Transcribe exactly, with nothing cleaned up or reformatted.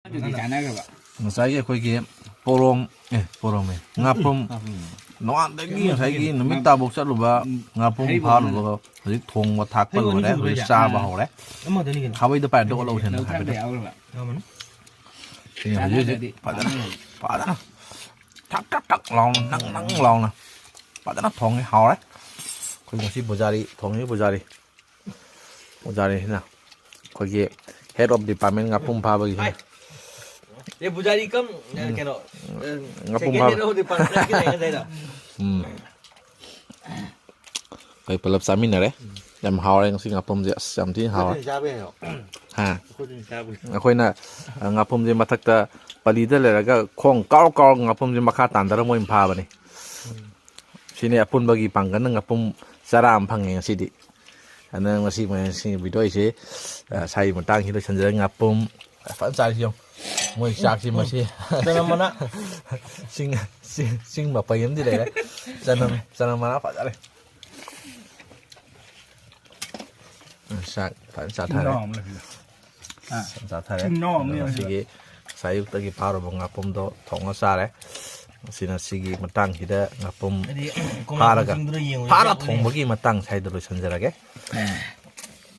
ꯑꯗꯨꯗꯤ ꯆꯥꯟꯅꯈ꯭ꯔꯕ꯫ ꯉꯁꯥꯏꯒꯤ ꯑꯩꯈꯣꯏꯒꯤ ꯄꯣꯔꯣꯝ, ꯑꯦ, ꯄꯣꯔꯣꯝ, ꯑꯦ, ꯉꯥꯄ꯭ꯔꯨꯝ, ꯅꯣꯡꯉꯥꯟꯗꯒꯤ ꯉꯁꯥꯏꯒꯤ ꯅꯨꯃꯤꯠ ꯇꯥꯐꯧ ꯆꯠꯂꯨꯕ ꯉꯥꯄ꯭ꯔꯨꯝ ꯐꯥꯔꯨꯕꯒ ꯍꯧꯖꯤꯛ ꯊꯣꯡꯕ ꯊꯥꯛꯄ ꯂꯣꯏꯔꯦ, ꯍꯧꯖꯤꯛ ꯆꯥꯕ ꯍꯧꯔꯦ꯫ ꯈꯥꯕꯩꯗꯣ ꯄꯥꯏꯔꯗꯤ ꯑꯣꯠꯍꯧꯁꯦ ꯍꯥꯏꯕ ꯍꯥꯏꯐꯦꯠ꯫ ꯁꯤꯅꯤ ꯍꯧꯖꯤꯛ ꯍꯧꯖꯤꯛ ꯐꯖꯅ, ꯐꯖꯅ ꯊꯛ ꯊꯛ ꯊꯛ ꯂꯥꯎꯅ, ꯅꯪ ꯅꯪ ꯂꯥꯎꯅ ꯐꯖꯅ ꯊꯣꯡꯉꯦ, ꯍꯥꯎꯔꯦ꯫ ꯑꯩꯈꯣꯏ ꯉꯁꯤ ꯄꯨꯖꯥꯔꯤ ꯊꯣꯡꯉꯤ, ꯄꯨꯖꯥꯔꯤ꯫ ꯄꯨꯖꯥꯔꯤꯁꯤꯅ ꯑꯩꯈꯣꯏꯒꯤ head of department ꯉꯥꯄ꯭ꯔꯨꯝ ꯐꯥꯕꯒꯤ꯫ ये पुजारी कम, अ, कह रहा हूँ, अ, ꯉꯥꯄ꯭ꯔꯨꯝ second ꯐꯥꯕ꯫ Head of department की नहीं है, ꯎꯝ꯫ ꯑꯩꯈꯣꯏ ꯄꯨꯂꯞ ꯆꯥꯃꯤꯟꯅꯔꯦ꯫ ꯌꯥꯝ ꯍꯥꯎꯔꯦ ꯉꯁꯤ ꯉꯥꯄ꯭ꯔꯨꯝꯁꯦ꯫ ꯑꯁ, ꯌꯥꯝ ꯊꯤꯅ ꯍꯥꯎꯔꯦ꯫ ꯑꯩꯈꯣꯏꯗꯤ ꯆꯥꯕ ꯌꯥꯏ꯫ ꯍꯥ? ꯑꯩꯈꯣꯏꯗꯤ ꯆꯥꯕ ꯌꯥꯏ꯫ ꯑꯩꯈꯣꯏꯅ, ꯑ, ꯉꯥꯄ꯭ꯔꯨꯝꯁꯦ ꯃꯊꯛꯇ ꯄꯂꯤꯗ ꯂꯩꯔꯒ ꯈꯣꯡ ꯀꯥꯎꯔ ꯀꯥꯎꯔ ꯉꯥꯄ꯭ꯔꯨꯝꯁꯦ ꯃꯈꯥ ꯇꯥꯟꯊꯔ ꯃꯣꯏꯅ ꯐꯥꯕꯅꯤ꯫ ꯁꯤꯅꯤ ꯑꯄꯨꯟꯕꯒꯤ ꯄꯥꯡꯒꯜꯅ ꯉꯥꯄ꯭ꯔꯨꯝ ꯆꯔꯥ ꯑꯃ ꯐꯪꯉꯦ ꯉꯁꯤꯗꯤ꯫ ꯑꯗꯨꯅ ꯉꯁꯤ, ꯉꯁꯤ video ꯁꯦ, ꯑ, ꯁꯥꯏ ꯃꯇꯥꯡꯁꯤ ꯂꯣꯏꯁꯤꯟꯖꯔꯒꯦ꯫ ꯉꯥꯄ꯭ꯔꯨꯝ ꯐꯖꯅ ꯆꯥꯔꯤꯁꯤ ꯌꯦꯡꯉꯨ꯫ ꯃꯣꯏ ꯆꯥꯛꯁꯤ ꯃꯁꯤ ꯆꯅꯝ ꯃꯅꯥ꯫ ꯆꯤꯡ, ꯆꯤꯡ, ꯆꯤꯡ ꯃꯄꯩ ꯑꯃꯗꯤ ꯂꯩꯔꯦ꯫ ꯆꯅꯝ, ꯆꯅꯝ ꯃꯅꯥ ꯐꯖꯔꯦ꯫ ꯆꯥꯛ ꯐꯖꯅ ꯆꯥꯊꯔꯦ꯫ ꯏꯅꯥꯎ ꯑꯃ ꯂꯩꯕꯗꯣ꯫ ꯍꯥ? ꯐꯖꯅ ꯆꯥꯊꯔꯦ꯫ ꯏꯅꯥꯎ ꯑꯃ ꯑꯗꯨꯒ ꯂꯩꯕꯗꯣ꯫ ꯁꯤꯒꯤ ꯉꯁꯥꯏ ꯑꯌꯨꯛꯇꯒꯤ ꯐꯥꯔꯨꯕ ꯉꯥꯄ꯭ꯔꯨꯝꯗꯣ ꯊꯣꯡꯉ ꯆꯥꯔꯦ꯫ ꯑꯁꯤꯅ ꯁꯤꯒꯤ ꯃꯇꯥꯡꯁꯤꯗ ꯉꯥꯄ꯭ꯔꯨꯝ ꯍꯥꯏꯗꯤ, ꯀꯣꯝꯂꯥ ꯐꯥꯔꯒ, ꯆꯤꯡꯗꯨꯗ ꯌꯦꯡꯉꯨꯁꯦ ꯐꯥꯔ ꯆꯠꯄꯅꯦ꯫ ꯊꯣꯡꯕꯒꯤ ꯃꯇꯥꯡ ꯁ꯭ꯋꯥꯏꯗ ꯂꯣꯏꯁꯤꯟꯖꯔꯒꯦ꯫ ꯑꯥ꯫